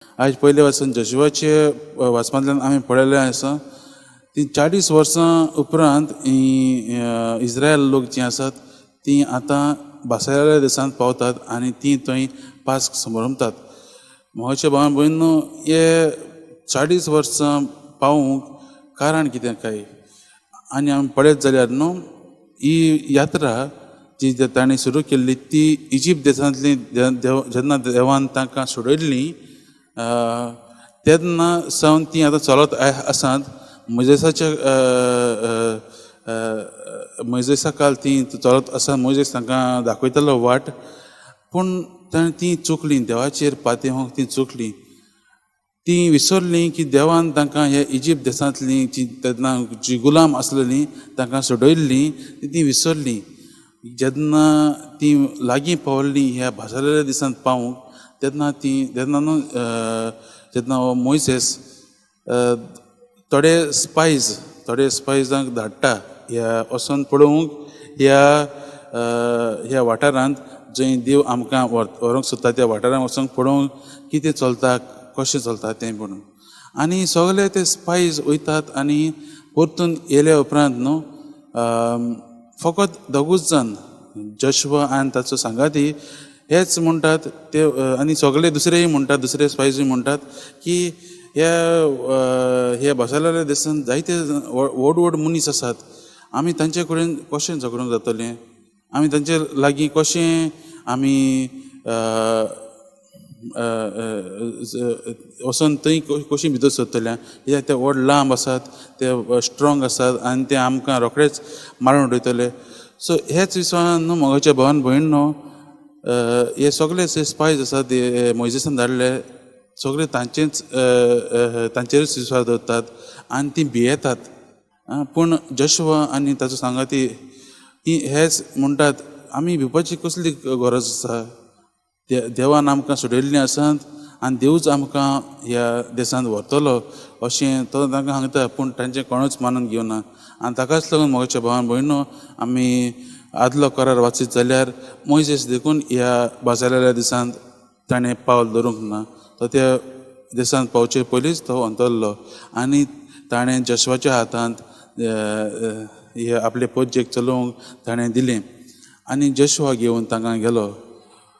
आयज पयले वाचून जशुआचे वाचपांतल्यान आमी पळयलें आसा ती 40 वर्सां उपरांत ही इस्रायल लोक जीं आसात तीं आतां भासायल्या देशांत पावतात आनी तीं थंय पास्क समरमतात. म्हज्या भाव भयणीनो, हे 40 वर्सां पावूंक कारण कितें काय? आनी आमी पळयत जाल्यार न्हू ही यात्रा जी तांणी सुरू केल्ली ती इजिप्त देशांतली जेन्ना देवान तांकां सोडयल्ली तेन्ना सावन ती आतां चलत आसात. मोयजेसाच्या मोयजेसा काल ती चलत आसा, मोयजेस तांकां दाखयतालो वाट, पूण ती चुकली, देवाचेर पातयेवंक ती चुकली. ती विसरली की देवान तांकां हे इजिप्त देशांतली जी तेन्ना जी गुलाम आसलेली तांकां सोडयल्ली ती विसरली. जेन्ना ती लागीं पावल्ली ह्या भासालेल्या दिसांत पावूंक तेन्ना ती तेन्ना न्हू जेन्ना हो मोयसेस थोडे स्पायजांक धाडटा ह्या वचोन पळोवंक ह्या ह्या वाठारांत जंय देव आमकां व्हरूंक सोदता त्या वाठारांत वचोन पळोवंक कितें चलता, कशें चलता तें म्हणून. आनी सगळे ते स्पायज वयतात आनी परतून येयल्या उपरांत न्हू फकत दोगूच जाण जशवा आनी ताचो सांगाती हेच म्हणटात ते, आनी सगळे दुसरेय म्हणटात, दुसरे स्पायजूय म्हणटात की ह्या ह्या भासालेल्या देशांत जायते व्हड व्हड मनीस आसात, आमी तांचे कडेन कशें झगडूंक जातलें, आमी तांचे लागीं कशें आमी वचोन थंय कशीं भितर सरतले, कित्याक ते व्हड लांब आसात, ते स्ट्रोंग आसात आनी ते आमकां रोखडेच मारून उडयतले. सो हेच विसवान न्हू म्हज्या भावान भयण न्हू हे सगळे स्पायज आसात ते मोयजेसान धाडले सगळे तांचेच तांचेरूच विस्वास दवरतात आनी ती भियेतात. पूण जशवा आनी ताचो सांगाती ती हेच म्हणटात आमी भिवपाची कसली गरज आसा, देवान आमकां सोडयल्लीं आसात आनी देवूच आमकां ह्या देशांत व्हरतलो अशें तो तांकां सांगता. पूण तांचें कोणूच मानून घेवना आनी ताकाच लागून म्हज्या भावान भयणो आमी आदलो करार वाचीत जाल्यार मोयजेस देखून ह्या बाजाराल्या दिसांत ताणें पावल धरूंक ना, तो त्या देशांत पावचे पयलींच तो अंतरलो आनी ताणें जशवाच्या हातांत हे आपले पोज्जेक चलोवंक ताणें दिलें आनी जशवा घेवन तांकां गेलो.